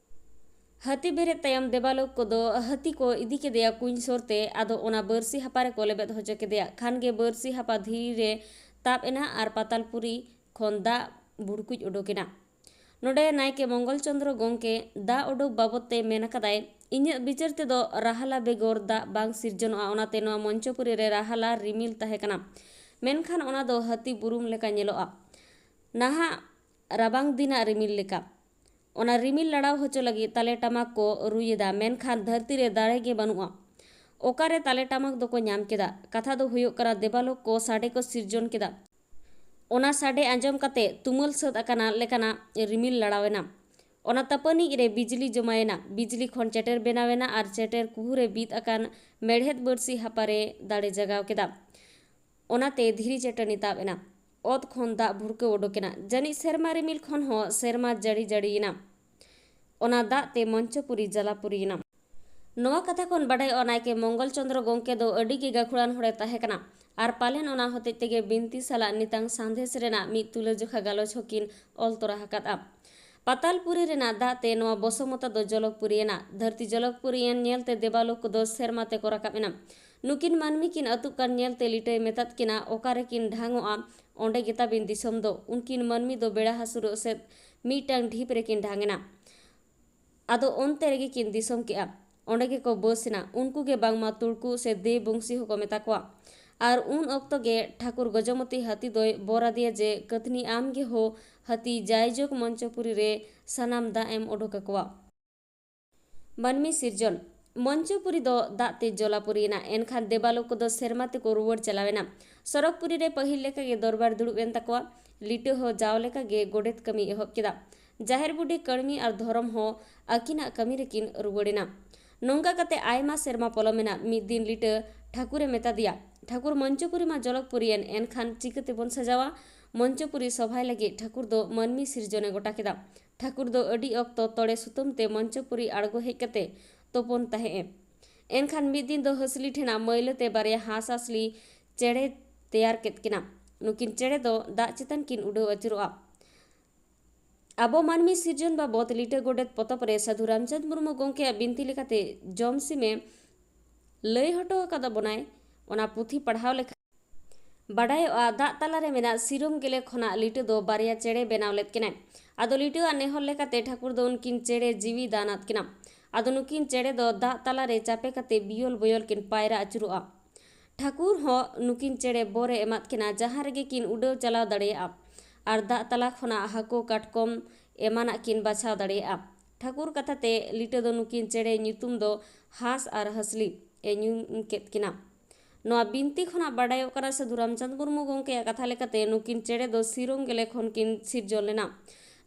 ᱦᱟᱹᱛᱤ ᱵᱮᱨᱮᱫ ᱛᱟᱭᱚᱢ ᱫᱮᱵᱟᱞᱳᱠ ᱠᱚᱫᱚ ᱦᱟᱹᱛᱤ ᱠᱚ ᱤᱫᱤ ᱠᱮᱫᱮᱭᱟ ᱠᱩᱧ ᱥᱩᱨ ᱛᱮ᱾ ᱟᱫᱚ ᱚᱱᱟ ᱵᱟᱹᱨᱥᱤ ᱦᱟᱯᱟ ᱨᱮᱠᱚ ᱞᱮᱵᱮᱫ ᱦᱚᱪᱚ ᱠᱮᱫᱮᱭᱟ᱾ ᱠᱷᱟᱱ ᱜᱮ ᱵᱟᱹᱨᱥᱤ ᱦᱟᱯᱟ ᱫᱷᱤᱨᱤ ᱨᱮ ᱛᱟᱵ ᱮᱱᱟ ᱟᱨ ᱯᱟᱛᱟᱞᱯᱩᱨᱤ ᱠᱷᱚᱱ ᱫᱟᱜ ᱵᱷᱩᱲᱠᱩᱡ ᱩᱰᱩᱠ ᱮᱱᱟ᱾ ᱱᱚᱰᱮ ᱱᱟᱭᱠᱮ ᱢᱚᱝᱜᱚᱞ ᱪᱚᱸᱫᱽᱨᱚ ᱜᱚᱢᱠᱮ ᱫᱟᱜ ᱩᱰᱩᱠ ᱵᱟᱵᱚᱫ ᱛᱮ ᱢᱮᱱ ᱟᱠᱟᱫᱟᱭ, "ᱤᱧᱟᱹᱜ ᱵᱤᱪᱟᱹᱨ ᱛᱮᱫᱚ ᱨᱟᱦᱟᱞᱟ ᱵᱮᱜᱚᱨ ᱫᱟᱜ ᱵᱟᱝ ᱥᱤᱨᱡᱚᱱᱚᱜᱼᱟ, ᱚᱱᱟᱛᱮ ᱱᱚᱣᱟ ᱢᱚᱧᱪᱚᱯᱩᱨᱤ ᱨᱮ ᱨᱟᱦᱟᱞᱟ ᱨᱤᱢᱤᱞ ᱛᱟᱦᱮᱸ ᱠᱟᱱᱟ, ᱢᱮᱱᱠᱷᱟᱱ ᱚᱱᱟ ᱫᱚ ᱦᱟᱹᱛᱤ ᱵᱩᱨᱩᱢ ᱞᱮᱠᱟ ᱧᱮᱞᱚᱜᱼᱟ, ᱱᱟᱦᱟᱜ ᱨᱟᱵᱟᱝ ᱫᱤᱱᱟᱜ ᱨᱤᱢᱤᱞ ᱞᱮᱠᱟ᱾" ᱚᱱᱟ ᱨᱤᱢᱤᱞ ᱞᱟᱲᱟᱣ ᱦᱚᱪᱚ ᱞᱟᱹᱜᱤᱫ ᱛᱟᱞᱮ ᱴᱟᱢᱟᱠ ᱠᱚ ᱨᱩᱭᱮᱫᱟ, ᱢᱮᱱᱠᱷᱟᱱ ᱫᱷᱟᱹᱨᱛᱤ ᱨᱮ ᱫᱟᱲᱮ ᱜᱮ ᱵᱟᱹᱱᱩᱜᱼᱟ᱾ ᱚᱠᱟᱨᱮ ᱛᱟᱞᱮ ᱴᱟᱢᱟᱠ ᱫᱚᱠᱚ ᱧᱟᱢ ᱠᱮᱫᱟ? ᱠᱟᱛᱷᱟ ᱫᱚ ᱦᱩᱭᱩᱜ ᱠᱟᱱᱟ, ᱫᱮᱵᱟᱞᱳᱠ ᱠᱚ ᱥᱟᱰᱮ ᱠᱚ ᱥᱤᱨᱡᱚᱱ ᱠᱮᱫᱟ᱾ ᱚᱱᱟ ᱥᱟᱰᱮ ᱟᱸᱡᱚᱢ ᱠᱟᱛᱮ ᱛᱩᱢᱟᱹᱞ ᱥᱟᱹᱛ ᱟᱠᱟᱱᱟ ᱞᱮᱠᱟᱱᱟᱜ ᱨᱤᱢᱤᱞ ᱞᱟᱲᱟᱣ ᱮᱱᱟ᱾ ᱚᱱᱟ ᱛᱟᱹᱯᱟᱹᱱᱤᱡ ᱨᱮ ᱵᱤᱡᱽᱞᱤ ᱡᱚᱢᱟᱭᱮᱱᱟ᱾ ᱵᱤᱡᱽᱞᱤ ᱠᱷᱚᱱ ᱪᱮᱴᱮᱨ ᱵᱮᱱᱟᱣ ᱮᱱᱟ ᱟᱨ ᱪᱮᱴᱮᱨ ᱠᱩᱦᱩ ᱨᱮ ᱵᱤᱫ ᱟᱠᱟᱱ ᱢᱮᱲᱦᱮᱫ ᱵᱟᱹᱲᱥᱤ ᱦᱟᱯᱟ ᱨᱮ ᱫᱟᱲᱮ ᱡᱟᱜᱟᱣ ᱠᱮᱫᱟ᱾ ᱚᱱᱟᱛᱮ ᱫᱷᱤᱨᱤ ᱪᱟᱹᱴᱟᱹᱱᱤ ᱛᱟᱵ ᱮᱱᱟ᱾ ᱚᱛ ᱠᱷᱚᱱ ᱫᱟᱜ ᱵᱷᱩᱲᱠᱟᱹᱣ ᱚᱰᱚᱠ ᱮᱱᱟ᱾ ᱡᱟᱹᱱᱤᱡ ᱥᱮᱨᱢᱟ ᱨᱤᱢᱤᱞ ᱠᱷᱚᱱ ᱦᱚᱸ ᱥᱮᱨᱢᱟ ᱡᱟᱹᱲᱤ ᱡᱟᱹᱲᱤᱭᱮᱱᱟ᱾ ᱚᱱᱟ ᱫᱟᱜ ᱛᱮ ᱢᱚᱧᱪᱚᱯᱩᱨᱤ ᱡᱟᱞᱟᱯᱩᱨᱤᱭᱮᱱᱟ᱾ ᱱᱚᱣᱟ ᱠᱟᱛᱷᱟ ᱠᱷᱚᱱ ᱵᱟᱰᱟᱭᱚᱜᱼᱟ, ᱱᱟᱭᱠᱮ ᱢᱚᱝᱜᱚᱞ ᱪᱚᱸᱫᱽᱨᱚ ᱜᱚᱢᱠᱮ ᱫᱚ ᱟᱹᱰᱤ ᱜᱮ ᱜᱟᱹᱠᱷᱩᱲᱟᱱ ᱦᱚᱲᱮ ᱛᱟᱦᱮᱸ ᱠᱟᱱᱟ ᱟᱨ ᱯᱟᱞᱮᱱ ᱚᱱᱟ ᱦᱚᱛᱮᱡ ᱛᱮᱜᱮ ᱵᱤᱱᱛᱤ ᱥᱟᱞᱟᱜ ᱱᱤᱛᱟᱝ ᱥᱟᱸᱫᱮᱥ ᱨᱮᱱᱟᱜ ᱢᱤᱫ ᱛᱩᱞᱟᱹᱡᱚᱠᱷᱟ ᱜᱟᱞᱚᱪ ᱦᱚᱸᱠᱤᱱ ᱚᱞ ᱛᱚᱨᱟ ᱟᱠᱟᱫᱼᱟ᱾ ᱯᱟᱛᱟᱞᱯᱩᱨᱤ ᱨᱮᱱᱟᱜ ᱫᱟᱜ ᱛᱮ ᱱᱚᱣᱟ ᱵᱚᱥᱚᱢᱚᱛᱟ ᱫᱚ ᱡᱚᱞᱚᱠᱯᱩᱨᱤ ᱮᱱᱟ᱾ ᱫᱷᱟᱹᱨᱛᱤ ᱡᱚᱞᱚᱠᱯᱩᱨᱤ ᱮᱱ ᱧᱮᱞᱛᱮ ᱫᱮᱵᱟᱞᱳᱠ ᱠᱚᱫᱚ ᱥᱮᱨᱢᱟ ᱛᱮᱠᱚ ᱨᱟᱠᱟᱵ ᱮᱱᱟ᱾ ᱱᱩᱠᱤᱱ ᱢᱟᱹᱱᱢᱤ ᱠᱤᱱ ᱟᱹᱛᱩᱜ ᱠᱟᱱ ᱧᱮᱞᱛᱮ ᱞᱤᱴᱟᱹᱭ ᱢᱮᱛᱟᱫ ᱠᱤᱱᱟ, "ᱚᱠᱟ ᱨᱮᱠᱤᱱ ᱰᱷᱟᱝᱚᱜᱼᱟ, ᱚᱸᱰᱮ ᱜᱮ ᱛᱟᱵᱤᱱ ᱫᱤᱥᱚᱢ ᱫᱚ?" ᱩᱱᱠᱤᱱ ᱢᱟᱹᱱᱢᱤ ᱫᱚ ᱵᱮᱲᱟ ᱦᱟᱹᱥᱩᱨᱚᱜ ᱥᱮᱫ ᱢᱤᱫᱴᱟᱝ ᱰᱷᱤᱯ ᱨᱮᱠᱤᱱ ᱰᱷᱟᱝ ᱮᱱᱟ᱾ ᱟᱫᱚ ᱚᱱᱛᱮ ᱨᱮᱜᱮ ᱠᱤᱱ ᱫᱤᱥᱚᱢ ᱠᱮᱜᱼᱟ᱾ ᱚᱸᱰᱮ ᱜᱮᱠᱚ ᱵᱟᱹᱥ ᱮᱱᱟ᱾ ᱩᱱᱠᱩ ᱜᱮ ᱵᱟᱝᱢᱟ ᱛᱩᱲᱠᱩ ᱥᱮ ᱫᱮᱣ ᱵᱚᱝᱥᱤ ᱦᱚᱸᱠᱚ ᱢᱮᱛᱟ ᱠᱚᱣᱟ᱾ ᱟᱨ ᱩᱱ ᱚᱠᱛᱚ ᱜᱮ ᱴᱷᱟᱹᱠᱩᱨ ᱜᱚᱡᱚᱢᱚᱛᱤ ᱦᱟᱹᱛᱤ ᱫᱚᱭ ᱵᱚᱨ ᱟᱫᱮᱭᱟ ᱡᱮ, "ᱠᱟᱹᱛᱷᱱᱤ ᱟᱢ ᱜᱮ ᱦᱳ ᱦᱟᱹᱛᱤ, ᱡᱟᱭᱡᱳᱜᱽ ᱢᱚᱧᱪᱚᱯᱩᱨᱤ ᱨᱮ ᱥᱟᱱᱟᱢ ᱫᱟᱜ ᱮᱢ ᱚᱰᱚᱠ ᱟᱠᱚᱣᱟ᱾" ᱢᱟᱹᱱᱢᱤ ᱥᱤᱨᱡᱚᱱ᱾ ᱢᱚᱧᱪᱚᱯᱩᱨᱤ ᱫᱚ ᱫᱟᱜ ᱛᱮ ᱡᱚᱞᱟᱯᱩᱨᱤ ᱮᱱᱟ, ᱮᱱᱠᱷᱟᱱ ᱫᱮᱵᱟᱞᱳᱠ ᱠᱚᱫᱚ ᱥᱮᱨᱢᱟ ᱛᱮᱠᱚ ᱨᱩᱣᱟᱹᱲ ᱪᱟᱞᱟᱣ ᱮᱱᱟ᱾ ᱥᱚᱨᱚᱜᱽᱯᱩᱨᱤ ᱨᱮ ᱯᱟᱹᱦᱤᱞ ᱞᱮᱠᱟᱜᱮ ᱫᱚᱨᱵᱟᱨ ᱫᱩᱲᱩᱵ ᱮᱱ ᱛᱟᱠᱚᱣᱟ᱾ ᱞᱤᱴᱟᱹ ᱦᱚᱸ ᱡᱟᱣ ᱞᱮᱠᱟᱜᱮ ᱜᱚᱰᱮᱛ ᱠᱟᱹᱢᱤ ᱮᱦᱚᱵ ᱠᱮᱫᱟ᱾ ᱡᱟᱦᱮᱨ ᱵᱩᱰᱷᱤ, ᱠᱟᱹᱲᱢᱤ ᱟᱨ ᱫᱷᱚᱨᱚᱢ ᱦᱚᱸ ᱟᱹᱠᱤᱱᱟᱜ ᱠᱟᱹᱢᱤ ᱨᱮᱠᱤᱱ ᱨᱩᱣᱟᱹᱲ ᱮᱱᱟ᱾ ᱱᱚᱝᱠᱟ ᱠᱟᱛᱮ ᱟᱭᱢᱟ ᱥᱮᱨᱢᱟ ᱯᱚᱞᱚᱢ ᱮᱱᱟ᱾ ᱢᱤᱫ ᱫᱤᱱ ᱞᱤᱴᱟᱹ ᱴᱷᱟᱹᱠᱩᱨᱮ ᱢᱮᱛᱟᱫᱮᱭᱟ, "ᱴᱷᱟᱹᱠᱩᱨ, ᱢᱚᱧᱪᱚᱯᱩᱨᱤ ᱢᱟ ᱡᱚᱞᱚᱠᱯᱩᱨᱤ ᱮᱱ, ᱮᱱᱠᱷᱟᱱ ᱪᱤᱠᱟᱹ ᱛᱮᱵᱚᱱ ᱥᱟᱡᱟᱣᱟ?" ᱢᱚᱧᱪᱚᱯᱩᱨᱤ ᱥᱚᱵᱷᱟᱭ ᱞᱟᱹᱜᱤᱫ ᱴᱷᱟᱹᱠᱩᱨ ᱫᱚ ᱢᱟᱹᱱᱢᱤ ᱥᱤᱨᱡᱚᱱᱮ ᱜᱚᱴᱟ ᱠᱮᱫᱟ᱾ ᱴᱷᱟᱹᱠᱩᱨ ᱫᱚ ᱟᱹᱰᱤ ᱚᱠᱛᱚ ᱛᱚᱲᱮ ᱥᱩᱛᱟᱹᱢ ᱛᱮ ᱢᱚᱧᱪᱚᱯᱩᱨᱤ ᱟᱬᱜᱚ ᱦᱮᱡ ᱠᱟᱛᱮ ᱛᱚᱯᱚᱱ ᱛᱟᱦᱮᱸ ᱮ᱾ ᱮᱱᱠᱷᱟᱱ ᱢᱤᱫ ᱫᱤᱱ ᱫᱚ ᱦᱟᱹᱥᱞᱤ ᱴᱷᱮᱱᱟᱜ ᱢᱟᱹᱭᱞᱟᱹ ᱛᱮ ᱵᱟᱨᱭᱟ ᱦᱟᱸᱥ ᱦᱟᱸᱥᱞᱤ ᱪᱮᱬᱮ ᱛᱮᱭᱟᱨ ᱠᱮᱫ ᱠᱤᱱᱟ᱾ ᱱᱩᱠᱤᱱ ᱪᱮᱬᱮ ᱫᱚ ᱫᱟᱜ ᱪᱮᱛᱟᱱ ᱠᱤᱱ ᱩᱰᱟᱹᱣ ᱟᱹᱪᱩᱨᱚᱜᱼᱟ᱾ ᱟᱵᱚ ᱢᱟᱹᱱᱢᱤ ᱥᱤᱨᱡᱚᱱ ᱵᱟᱵᱚᱫ ᱞᱤᱴᱟᱹ ᱜᱚᱰᱮᱛ ᱯᱚᱛᱚᱵ ᱨᱮ ᱥᱟᱹᱫᱷᱩ ᱨᱟᱢᱪᱟᱸᱫᱽ ᱢᱩᱨᱢᱩ ᱜᱚᱢᱠᱮᱭᱟᱜ ᱵᱤᱱᱛᱤ ᱞᱮᱠᱟᱛᱮ ᱡᱚᱢᱥᱤᱢᱮ ᱞᱟᱹᱭ ᱦᱚᱴᱚ ᱟᱠᱟᱫ ᱵᱚᱱᱟᱭ᱾ ᱚᱱᱟ ᱯᱩᱛᱷᱤ ᱯᱟᱲᱦᱟᱣ ᱞᱮᱠᱷᱟᱱ ᱵᱟᱰᱟᱭᱚᱜᱼᱟ, ᱫᱟᱜ ᱛᱟᱞᱟᱨᱮ ᱢᱮᱱᱟᱜ ᱥᱤᱨᱚᱢ ᱜᱮᱞᱮ ᱠᱷᱚᱱᱟᱜ ᱞᱤᱴᱟᱹ ᱫᱚ ᱵᱟᱨᱭᱟ ᱪᱮᱬᱮ ᱵᱮᱱᱟᱣ ᱞᱮᱫ ᱠᱤᱱᱟᱭ᱾ ᱟᱫᱚ ᱞᱤᱴᱟᱹᱣᱟᱜ ᱱᱮᱦᱚᱨ ᱞᱮᱠᱟᱛᱮ ᱴᱷᱟᱹᱠᱩᱨ ᱫᱚ ᱩᱱᱠᱤᱱ ᱪᱮᱬᱮ ᱡᱤᱣᱤ ᱫᱟᱱ ᱟᱫ ᱠᱤᱱᱟ᱾ ᱟᱫᱚ ᱱᱩᱠᱤᱱ ᱪᱮᱬᱮ ᱫᱚ ᱫᱟᱜ ᱛᱟᱞᱟᱨᱮ ᱪᱟᱯᱮ ᱠᱟᱛᱮ ᱵᱤᱭᱚᱞ ᱵᱚᱭᱚᱞ ᱠᱤᱱ ᱯᱟᱭᱨᱟ ᱟᱹᱪᱩᱨᱚᱜᱼᱟ᱾ ᱴᱷᱟᱹᱠᱩᱨ ᱦᱚᱸ ᱱᱩᱠᱤᱱ ᱪᱮᱬᱮ ᱵᱚᱨᱮ ᱮᱢᱟᱫ ᱠᱤᱱᱟ, ᱡᱟᱦᱟᱸ ᱨᱮᱜᱮ ᱠᱤᱱ ᱩᱰᱟᱹᱣ ᱪᱟᱞᱟᱣ ᱫᱟᱲᱮᱭᱟᱜᱼᱟ ᱟᱨ ᱫᱟᱜ ᱛᱟᱞᱟ ᱠᱷᱚᱱᱟᱜ ᱦᱟᱹᱠᱩ ᱠᱟᱴᱠᱚᱢ ᱮᱢᱟᱱᱟᱜ ᱠᱤᱱ ᱵᱟᱪᱷᱟᱣ ᱫᱟᱲᱮᱭᱟᱜᱼᱟ᱾ ᱴᱷᱟᱹᱠᱩᱨ ᱠᱟᱛᱷᱟ ᱛᱮ ᱞᱤᱴᱟᱹ ᱫᱚ ᱱᱩᱠᱤᱱ ᱪᱮᱬᱮ ᱧᱩᱛᱩᱢ ᱫᱚ ᱦᱟᱸᱥ ᱟᱨ ᱦᱟᱸᱥᱞᱤ ᱮ ᱧᱩᱢ ᱠᱮᱫ ᱠᱤᱱᱟ᱾ ᱱᱚᱣᱟ ᱵᱤᱱᱛᱤ ᱠᱷᱚᱱᱟᱜ ᱵᱟᱰᱟᱭᱚᱜ ᱠᱟᱱᱟ, ᱥᱟᱹᱫᱷᱩ ᱨᱟᱢᱪᱟᱸᱫᱽ ᱢᱩᱨᱢᱩ ᱜᱚᱢᱠᱮᱭᱟᱜ ᱠᱟᱛᱷᱟ ᱞᱮᱠᱟᱛᱮ ᱱᱩᱠᱤᱱ ᱪᱮᱬᱮ ᱫᱚ ᱥᱤᱨᱚᱢ ᱜᱮᱞᱮ ᱠᱷᱚᱱ ᱠᱤᱱ ᱥᱤᱨᱡᱚᱱ ᱞᱮᱱᱟ᱾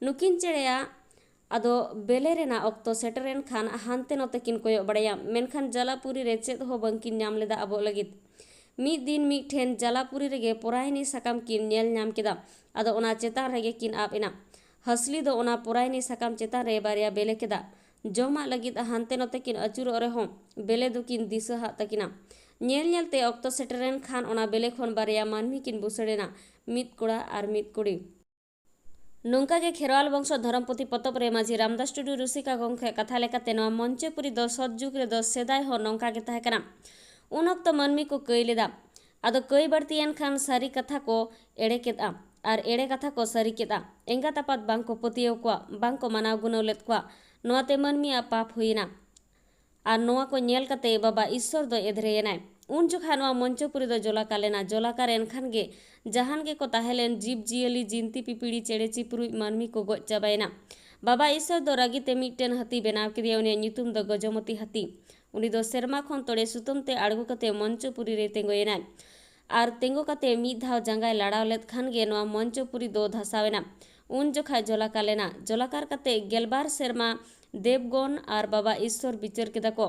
ᱱᱩᱠᱤᱱ ᱪᱮᱬᱮᱭᱟᱜ ᱟᱫᱚ ᱵᱮᱞᱮ ᱨᱮᱱᱟᱜ ᱚᱠᱛᱚ ᱥᱮᱴᱮᱨᱮᱱ ᱠᱷᱟᱱ ᱦᱟᱱᱛᱮ ᱱᱚᱛᱮ ᱠᱤᱱ ᱠᱚᱭᱚᱜ ᱵᱟᱲᱟᱭᱟ, ᱢᱮᱱᱠᱷᱟᱱ ᱡᱟᱞᱟᱯᱩᱨᱤ ᱨᱮ ᱪᱮᱫ ᱦᱚᱸ ᱵᱟᱝᱠᱤᱱ ᱧᱟᱢ ᱞᱮᱫᱟ ᱟᱵᱚᱜ ᱞᱟᱹᱜᱤᱫ᱾ ᱢᱤᱫ ᱫᱤᱱ ᱢᱤᱫ ᱴᱷᱮᱱ ᱡᱟᱞᱟᱯᱩᱨᱤ ᱨᱮᱜᱮ ᱯᱚᱨᱟᱭᱱᱤ ᱥᱟᱠᱟᱢ ᱠᱤᱱ ᱧᱮᱞ ᱧᱟᱢ ᱠᱮᱫᱟ᱾ ᱟᱫᱚ ᱚᱱᱟ ᱪᱮᱛᱟᱱ ᱨᱮᱜᱮ ᱠᱤᱱ ᱟᱵ ᱮᱱᱟ᱾ ᱦᱟᱹᱥᱞᱤ ᱫᱚ ᱚᱱᱟ ᱯᱚᱨᱟᱭᱱᱤ ᱥᱟᱠᱟᱢ ᱪᱮᱛᱟᱱ ᱨᱮ ᱵᱟᱨᱭᱟ ᱵᱮᱞᱮ ᱠᱮᱫᱟ᱾ ᱡᱚᱢᱟᱜ ᱞᱟᱹᱜᱤᱫ ᱦᱟᱱᱛᱮ ᱱᱚᱛᱮ ᱠᱤᱱ ᱟᱹᱪᱩᱨᱚᱜ ᱨᱮᱦᱚᱸ ᱵᱮᱞᱮ ᱫᱚᱠᱤᱱ ᱫᱤᱥᱟᱹ ᱦᱟᱜ ᱛᱟᱹᱠᱤᱱᱟ᱾ ᱧᱮᱞ ᱧᱮᱞᱛᱮ ᱚᱠᱛᱚ ᱥᱮᱴᱮᱨᱮᱱ ᱠᱷᱟᱱ ᱚᱱᱟ ᱵᱮᱞᱮ ᱠᱷᱚᱱ ᱵᱟᱨᱭᱟ ᱢᱟᱹᱱᱢᱤ ᱠᱤᱱ ᱵᱩᱥᱟᱹᱲᱮᱱᱟ, ᱢᱤᱫ ᱠᱚᱲᱟ ᱟᱨ ᱢᱤᱫ ᱠᱩᱲᱤ᱾ ᱱᱚᱝᱠᱟ ᱜᱮ ᱠᱷᱮᱨᱣᱟᱞ ᱵᱚᱝᱥᱚ ᱫᱷᱚᱨᱚᱢ ᱯᱩᱛᱷᱤ ᱯᱚᱛᱚᱵ ᱨᱮ ᱢᱟᱹᱡᱷᱤ ᱨᱟᱢᱫᱟᱥ ᱴᱩᱰᱩ ᱨᱩᱥᱤᱠᱟ ᱜᱚᱢᱠᱮ ᱠᱟᱛᱷᱟ ᱞᱮᱠᱟᱛᱮ ᱱᱚᱣᱟ ᱢᱚᱧᱪᱚᱯᱩᱨᱤ ᱫᱚ ᱥᱚᱛ ᱡᱩᱜᱽ ᱨᱮᱫᱚ ᱥᱮᱫᱟᱭ ᱦᱚᱸ ᱱᱚᱝᱠᱟ ᱜᱮ ᱛᱟᱦᱮᱸ ᱠᱟᱱᱟ᱾ ᱩᱱ ᱚᱠᱛᱚ ᱢᱟᱹᱱᱢᱤ ᱠᱚ ᱠᱟᱹᱭ ᱞᱮᱫᱟ᱾ ᱟᱫᱚ ᱠᱟᱹᱭ ᱵᱟᱹᱲᱛᱤᱭᱮᱱ ᱠᱷᱟᱱ ᱥᱟᱹᱨᱤ ᱠᱟᱛᱷᱟ ᱠᱚ ᱮᱲᱮ ᱠᱮᱫᱼᱟ ᱟᱨ ᱮᱲᱮ ᱠᱟᱛᱷᱟ ᱠᱚ ᱥᱟᱹᱨᱤ ᱠᱮᱫᱼᱟ᱾ ᱮᱸᱜᱟᱛ ᱟᱯᱟᱛ ᱵᱟᱝ ᱠᱚ ᱯᱟᱹᱛᱭᱟᱹᱣ ᱠᱚᱣᱟ, ᱵᱟᱝ ᱠᱚ ᱢᱟᱱᱟᱣ ᱜᱩᱱᱟᱹᱣ ᱞᱮᱫ ᱠᱚᱣᱟ᱾ ᱱᱚᱣᱟᱛᱮ ᱢᱟᱹᱱᱢᱤᱭᱟᱜ ᱯᱟᱯ ᱦᱩᱭᱮᱱᱟ᱾ ᱟᱨ ᱱᱚᱣᱟ ᱠᱚ ᱧᱮᱞ ᱠᱟᱛᱮ ᱵᱟᱵᱟ ᱤᱥᱥᱚᱨ ᱫᱚ ᱮᱫᱽᱨᱮᱭᱮᱱᱟᱭ᱾ ᱩᱱ ᱡᱚᱠᱷᱟᱡ ᱱᱚᱣᱟ ᱢᱚᱧᱪᱚᱯᱩᱨᱤ ᱫᱚ ᱡᱚᱞᱟᱠᱟᱨ ᱞᱮᱱᱟ᱾ ᱡᱚᱞᱟᱠᱟᱨ ᱮᱱ ᱠᱷᱟᱱ ᱜᱮ ᱡᱟᱦᱟᱱ ᱜᱮᱠᱚ ᱛᱟᱦᱮᱸ ᱞᱮᱱ ᱡᱤᱵᱽ ᱡᱤᱭᱟᱹᱞᱤ, ᱡᱤᱱᱛᱤ ᱯᱤᱯᱤᱲᱤ, ᱪᱮᱬᱮ ᱪᱤᱯᱨᱩᱡ, ᱢᱟᱹᱱᱢᱤ ᱠᱚ ᱜᱚᱡ ᱪᱟᱵᱟᱭᱮᱱᱟ᱾ ᱵᱟᱵᱟ ᱤᱥᱥᱚᱨ ᱫᱚ ᱨᱟᱹᱜᱤ ᱛᱮ ᱢᱤᱫᱴᱮᱱ ᱦᱟᱹᱛᱤ ᱵᱮᱱᱟᱣ ᱠᱮᱫᱮᱭᱟ᱾ ᱩᱱᱤᱭᱟᱜ ᱧᱩᱛᱩᱢ ᱫᱚ ᱜᱚᱡᱚᱢᱚᱛᱤ ᱦᱟᱹᱛᱤ᱾ ᱩᱱᱤ ᱫᱚ ᱥᱮᱨᱢᱟ ᱠᱷᱚᱱ ᱛᱚᱲᱮ ᱥᱩᱛᱟᱹᱢ ᱛᱮ ᱟᱬᱜᱚ ᱠᱟᱛᱮ ᱢᱚᱧᱪᱚᱯᱩᱨᱤ ᱨᱮ ᱛᱤᱸᱜᱩᱭᱮᱱᱟᱭ᱾ ᱟᱨ ᱛᱤᱸᱜᱩ ᱠᱟᱛᱮ ᱢᱤᱫ ᱫᱷᱟᱣ ᱡᱟᱸᱜᱟᱭ ᱞᱟᱲᱟᱣ ᱞᱮᱫ ᱠᱷᱟᱱ ᱜᱮ ᱱᱚᱣᱟ ᱢᱚᱧᱪᱚᱯᱩᱨᱤ ᱫᱚ ᱫᱷᱟᱥᱟᱣ ᱮᱱᱟ᱾ ᱩᱱ ᱡᱚᱠᱷᱟᱡ ᱡᱚᱞᱟᱠᱟᱨ ᱞᱮᱱᱟ᱾ ᱡᱚᱞᱟᱠᱟᱨ ᱠᱟᱛᱮ ᱜᱮᱞᱵᱟᱨ ᱥᱮᱨᱢᱟ ᱫᱮᱵᱽᱜᱚᱱ ᱟᱨ ᱵᱟᱵᱟ ᱤᱥᱥᱚᱨ ᱵᱤᱪᱟᱹᱨ ᱠᱮᱫᱟ ᱠᱚ᱾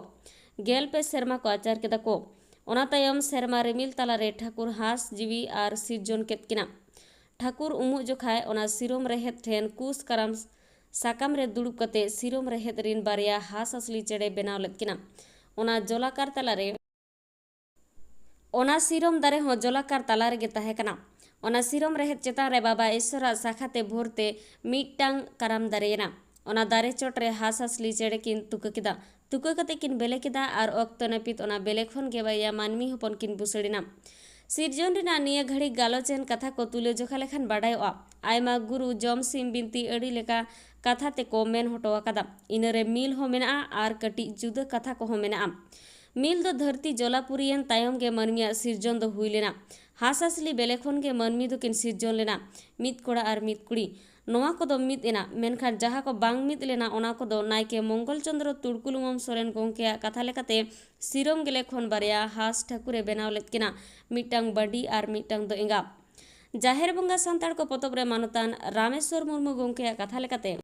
ᱜᱮᱞ ᱯᱮ ᱥᱮᱨᱢᱟ ᱠᱚ ᱟᱪᱟᱨ ᱠᱮᱫᱟ ᱠᱚ᱾ ᱚᱱᱟ ᱛᱟᱭᱚᱢ ᱥᱮᱨᱢᱟ ᱨᱤᱢᱤᱞ ᱛᱟᱞᱟᱨᱮ ᱴᱷᱟᱹᱠᱩᱨ ᱦᱟᱸᱥ ᱡᱤᱣᱤ ᱟᱨ ᱥᱤᱨᱡᱚᱱ ᱠᱮᱫ ᱠᱤᱱᱟ᱾ ᱴᱷᱟᱹᱠᱩᱨ ᱩᱢᱩᱜ ᱡᱚᱠᱷᱟᱡ ᱚᱱᱟ ᱥᱤᱨᱚᱢ ᱨᱮᱦᱮᱫ ᱴᱷᱮᱱ ᱠᱩᱥ ᱠᱟᱨᱟᱢ ᱥᱟᱠᱟᱢ ᱨᱮ ᱫᱩᱲᱩᱵ ᱠᱟᱛᱮ ᱥᱤᱨᱚᱢ ᱨᱮᱦᱮᱫ ᱨᱤᱱ ᱵᱟᱨᱭᱟ ᱦᱟᱸᱥ ᱦᱟᱸᱥᱞᱤ ᱪᱮᱬᱮ ᱵᱮᱱᱟᱣ ᱞᱮᱫ ᱠᱤᱱᱟ᱾ ᱚᱱᱟ ᱡᱚᱞᱟᱠᱟᱨ ᱛᱟᱞᱟᱨᱮ ᱚᱱᱟ ᱥᱤᱨᱚᱢ ᱫᱟᱨᱮ ᱦᱚᱸ ᱡᱚᱞᱟᱠᱟᱨ ᱛᱟᱞᱟ ᱨᱮᱜᱮ ᱛᱟᱦᱮᱸ ᱠᱟᱱᱟ᱾ ᱚᱱᱟ ᱥᱤᱨᱚᱢ ᱨᱮᱦᱮᱫ ᱪᱮᱛᱟᱱ ᱨᱮ ᱵᱟᱵᱟ ᱤᱥᱥᱚᱨᱟᱜ ᱥᱟᱠᱷᱟ ᱛᱮ ᱵᱷᱳᱨ ᱛᱮ ᱢᱤᱫᱴᱟᱝ ᱠᱟᱨᱟᱢ ᱫᱟᱨᱮᱭᱮᱱᱟ᱾ ᱚᱱᱟ ᱫᱟᱨᱮ ᱪᱚᱴ ᱨᱮ ᱦᱟᱸᱥ ᱦᱟᱸᱥᱞᱤ ᱪᱮᱬᱮ ᱠᱤᱱ ᱛᱩᱠᱟᱹ ᱠᱮᱫᱟ᱾ ᱛᱩᱠᱟᱹ ᱠᱟᱛᱮ ᱠᱤᱱ ᱵᱮᱞᱮ ᱠᱮᱫᱟ ᱟᱨ ᱚᱠᱛᱚ ᱱᱟᱹᱯᱤᱛ ᱚᱱᱟ ᱵᱮᱞᱮ ᱠᱷᱚᱱ ᱜᱮ ᱵᱟᱨᱭᱟ ᱢᱟᱹᱱᱢᱤ ᱦᱚᱯᱚᱱ ᱠᱤᱱ ᱵᱩᱥᱟᱹᱲ ᱮᱱᱟ᱾ ᱥᱤᱨᱡᱚᱱ ᱨᱮᱱᱟᱜ ᱱᱤᱭᱟᱹ ᱜᱷᱟᱹᱲᱤᱡ ᱜᱟᱞᱚᱪ ᱮᱱ ᱠᱟᱛᱷᱟ ᱠᱚ ᱛᱩᱞᱟᱹ ᱡᱚᱠᱷᱟ ᱞᱮᱠᱷᱟᱱ ᱵᱟᱰᱟᱭᱚᱜᱼᱟ, ᱟᱭᱢᱟ ᱜᱩᱨᱩ ᱡᱚᱢ ᱥᱤᱢ ᱵᱤᱱᱛᱤ ᱟᱹᱰᱤ ᱞᱮᱠᱟ ᱠᱟᱛᱷᱟ ᱛᱮᱠᱚ ᱢᱮᱱ ᱦᱚᱴᱚ ᱟᱠᱟᱫᱟ᱾ ᱤᱱᱟᱹᱨᱮ ᱢᱤᱞ ᱦᱚᱸ ᱢᱮᱱᱟᱜᱼᱟ ᱟᱨ ᱠᱟᱹᱴᱤᱡ ᱡᱩᱫᱟᱹ ᱠᱟᱛᱷᱟ ᱠᱚᱦᱚᱸ ᱢᱮᱱᱟᱜᱼᱟ᱾ ᱢᱤᱞ ᱫᱚ ᱫᱷᱟᱹᱨᱛᱤ ᱡᱚᱞᱟᱯᱩᱨᱤᱭᱮᱱ ᱛᱟᱭᱚᱢ ᱜᱮ ᱢᱟᱹᱱᱢᱤᱭᱟᱜ ᱥᱤᱨᱡᱚᱱ ᱫᱚ ᱦᱩᱭ ᱞᱮᱱᱟ᱾ ᱦᱟᱸᱥ ᱦᱟᱸᱥᱞᱤ ᱵᱮᱞᱮ ᱠᱷᱚᱱ ᱜᱮ ᱢᱟᱹᱱᱢᱤ ᱫᱚᱠᱤᱱ ᱥᱤᱨᱡᱚᱱ ᱞᱮᱱᱟ, ᱢᱤᱫ ᱠᱚᱲᱟ ᱟᱨ ᱢᱤᱫ ᱠᱩᱲᱤ᱾ ᱱᱚᱣᱟ ᱠᱚᱫᱚ ᱢᱤᱫ ᱮᱱᱟ, ᱢᱮᱱᱠᱷᱟᱱ ᱡᱟᱦᱟᱸ ᱠᱚ ᱵᱟᱝ ᱢᱤᱫ ᱞᱮᱱᱟ, ᱚᱱᱟ ᱠᱚᱫᱚ ᱱᱟᱭᱠᱮ ᱢᱚᱝᱜᱚᱞ ᱪᱚᱸᱫᱽᱨᱚ ᱛᱩᱲᱠᱩᱞᱩᱢᱚᱢ ᱥᱚᱨᱮᱱ ᱜᱚᱢᱠᱮᱭᱟᱜ ᱠᱟᱛᱷᱟ ᱞᱮᱠᱟᱛᱮ ᱥᱤᱨᱚᱢ ᱜᱮᱞᱮ ᱠᱷᱚᱱ ᱵᱟᱨᱭᱟ ᱦᱟᱸᱥ ᱴᱷᱟᱹᱠᱩᱨᱮ ᱵᱮᱱᱟᱣ ᱞᱮᱫ ᱠᱤᱱᱟ, ᱢᱤᱫᱴᱟᱝ ᱵᱟᱹᱰᱤ ᱟᱨ ᱢᱤᱫᱴᱟᱝ ᱫᱚ ᱮᱸᱜᱟ᱾ ᱡᱟᱦᱮᱨ ᱵᱚᱸᱜᱟ ᱥᱟᱱᱛᱟᱲ ᱠᱚ ᱯᱚᱛᱚᱵ ᱨᱮ ᱢᱟᱱᱚᱛᱟᱱ ᱨᱟᱢᱮᱥᱣᱚᱨ ᱢᱩᱨᱢᱩ ᱜᱚᱢᱠᱮᱭᱟᱜ ᱠᱟᱛᱷᱟ ᱞᱮᱠᱟᱛᱮ,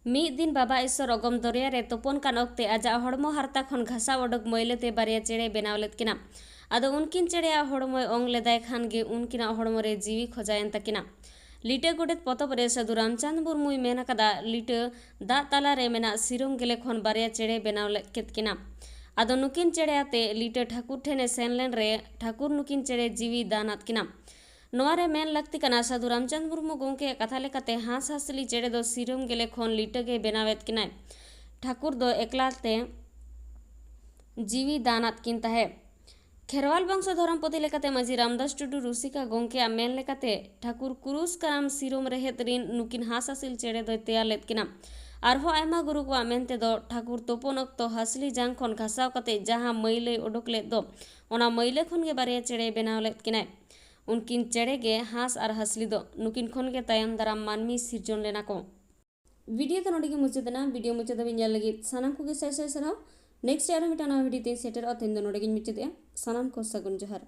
ᱢᱤᱫ ᱫᱤᱱ ᱵᱟᱵᱟ ᱤᱥᱥᱚᱨ ᱚᱜᱚᱢ ᱫᱚᱨᱭᱟ ᱨᱮ ᱛᱩᱯᱩᱱ ᱠᱟᱱ ᱚᱠᱛᱮ ᱟᱡᱟᱜ ᱦᱚᱲᱢᱚ ᱦᱟᱨᱛᱟ ᱠᱷᱚᱱ ᱜᱷᱟᱥᱟᱣ ᱚᱰᱚᱠ ᱢᱟᱹᱭᱞᱟᱹ ᱛᱮ ᱵᱟᱨᱭᱟ ᱪᱮᱬᱮᱭ ᱵᱮᱱᱟᱣ ᱞᱮᱫ ᱠᱤᱱᱟ᱾ ᱟᱫᱚ ᱩᱱᱠᱤᱱ ᱪᱮᱬᱮᱭᱟᱜ ᱦᱚᱲᱢᱚᱭ ᱚᱝ ᱞᱮᱫᱟᱭ ᱠᱷᱟᱱ ᱜᱮ ᱩᱱᱠᱤᱱᱟᱜ ᱦᱚᱲᱢᱚ ᱨᱮ ᱡᱤᱣᱤ ᱠᱷᱚᱡᱟᱭᱮᱱ ᱛᱟᱹᱠᱤᱱᱟ᱾ ᱞᱤᱴᱟᱹ ᱜᱚᱰᱮᱛ ᱯᱚᱛᱚᱵ ᱨᱮ ᱥᱟᱹᱫᱷᱩ ᱨᱟᱢᱪᱟᱸᱫᱽ ᱢᱩᱨᱢᱩᱭ ᱢᱮᱱ ᱟᱠᱟᱫᱟ, ᱞᱤᱴᱟᱹ ᱫᱟᱜ ᱛᱟᱞᱟ ᱨᱮ ᱢᱮᱱᱟᱜ ᱥᱤᱨᱚᱢ ᱜᱮᱞᱮ ᱠᱷᱚᱱ ᱵᱟᱨᱭᱟ ᱪᱮᱬᱮ ᱵᱮᱱᱟᱣ ᱞᱮᱫ ᱠᱮᱫ ᱠᱤᱱᱟ᱾ ᱟᱫᱚ ᱱᱩᱠᱤᱱ ᱪᱮᱬᱮ ᱟᱛᱮ ᱞᱤᱴᱟᱹ ᱴᱷᱟᱹᱠᱩᱨ ᱴᱷᱮᱱ ᱮ ᱥᱮᱱ ᱞᱮᱱ ᱨᱮ ᱴᱷᱟᱹᱠᱩᱨ ᱱᱩᱠᱤᱱ ᱪᱮᱬᱮ ᱡᱤᱣᱤ ᱫᱟᱱ ᱟᱫ ᱠᱤᱱᱟ᱾ ᱱᱚᱣᱟ ᱨᱮ ᱢᱮᱱ ᱞᱟᱹᱠᱛᱤ ᱠᱟᱱᱟ, ᱥᱟᱹᱫᱷᱩ ᱨᱟᱢᱪᱟᱸᱫᱽ ᱢᱩᱨᱢᱩ ᱜᱚᱢᱠᱮᱭᱟᱜ ᱠᱟᱛᱷᱟ ᱞᱮᱠᱟᱛᱮ ᱦᱟᱸᱥ ᱦᱟᱸᱥᱞᱤ ᱪᱮᱬᱮ ᱫᱚ ᱥᱤᱨᱚᱢ ᱜᱮᱞᱮ ᱠᱷᱚᱱ ᱞᱤᱴᱟᱹ ᱜᱮ ᱵᱮᱱᱟᱣᱮᱫ ᱠᱤᱱᱟᱭ᱾ ᱴᱷᱟᱹᱠᱩᱨ ᱫᱚ ᱮᱠᱞᱟ ᱛᱮ ᱡᱤᱣᱤ ᱫᱟᱱ ᱟᱫ ᱠᱤᱱ ᱛᱟᱦᱮᱸᱫ᱾ ᱠᱷᱮᱨᱣᱟᱞ ᱵᱚᱝᱥᱚ ᱫᱷᱚᱨᱚᱢ ᱯᱩᱛᱷᱤ ᱞᱮᱠᱟᱛᱮ ᱢᱟᱹᱡᱷᱤ ᱨᱟᱢᱫᱟᱥ ᱴᱩᱰᱩ ᱨᱩᱥᱤᱠᱟ ᱜᱚᱢᱠᱮᱭᱟᱜ ᱢᱮᱱ ᱞᱮᱠᱟᱛᱮ ᱴᱷᱟᱹᱠᱩᱨ ᱠᱩᱨᱩᱥ ᱠᱟᱨᱟᱢ ᱥᱤᱨᱚᱢ ᱨᱮᱦᱮᱫ ᱨᱤᱱ ᱱᱩᱠᱤᱱ ᱦᱟᱸᱥ ᱦᱟᱸᱥᱤᱞ ᱪᱮᱬᱮ ᱫᱚᱭ ᱛᱮᱭᱟᱨ ᱞᱮᱫ ᱠᱤᱱᱟ᱾ ᱟᱨᱦᱚᱸ ᱟᱭᱢᱟ ᱜᱩᱨᱩ ᱠᱚᱣᱟᱜ ᱢᱮᱱ ᱛᱮᱫᱚ ᱴᱷᱟᱹᱠᱩᱨ ᱛᱩᱯᱩᱱ ᱚᱠᱛᱚ ᱦᱟᱸᱥᱞᱤ ᱡᱟᱝ ᱠᱷᱚᱱ ᱜᱷᱟᱥᱟᱣ ᱠᱟᱛᱮ ᱡᱟᱦᱟᱸ ᱢᱟᱹᱭᱞᱟᱹᱭ ᱚᱰᱚᱠ ᱞᱮᱫ ᱫᱚ, ᱚᱱᱟ ᱢᱟᱹᱭᱞᱟᱹ ᱠᱷᱚᱱ ᱜᱮ ᱵᱟᱨᱭᱟ ᱪᱮᱬᱮᱭ ᱵᱮᱱᱟᱣ ᱞᱮᱫ ᱠᱤᱱᱟᱭ᱾ ᱩᱱᱠᱤᱱ ᱪᱮᱬᱮ ᱜᱮ ᱦᱟᱸᱥ ᱟᱨ ᱦᱟᱸᱥᱞᱤ ᱫᱚ ᱱᱩᱠᱤᱱ ᱠᱷᱚᱱ ᱜᱮ ᱛᱟᱭᱚᱢ ᱫᱟᱨᱟᱢ ᱢᱟᱹᱱᱢᱤ ᱥᱤᱨᱡᱚᱱ ᱞᱮᱱᱟ ᱠᱚ᱾ ᱵᱷᱤᱰᱤᱭᱳ ᱫᱚ ᱱᱚᱰᱮ ᱜᱮ ᱢᱩᱪᱟᱹᱫ ᱮᱱᱟ᱾ ᱵᱷᱤᱰᱤᱭᱳ ᱢᱩᱪᱟᱹᱫ ᱫᱷᱟᱹᱵᱤᱡ ᱧᱮᱞ ᱞᱟᱹᱜᱤᱫ ᱥᱟᱱᱟᱢ ᱠᱚᱜᱮ ᱥᱟᱭ ᱥᱟᱭ ᱥᱟᱨᱦᱟᱣ᱾ ᱱᱮᱠᱥᱴ ᱟᱨᱦᱚᱸ ᱢᱤᱫᱴᱟᱝ ᱱᱟᱣᱟ ᱵᱷᱤᱰᱤᱭᱳ ᱛᱮᱧ ᱥᱮᱴᱮᱨᱚᱜᱼᱟ᱾ ᱛᱮᱦᱮᱧ ᱫᱚ ᱱᱚᱰᱮ ᱜᱤᱧ ᱢᱩᱪᱟᱹᱫᱮᱜᱼᱟ᱾ ᱥᱟᱱᱟᱢ ᱠᱚ ᱥᱟᱹᱜᱩᱱ ᱡᱚᱦᱟᱨ᱾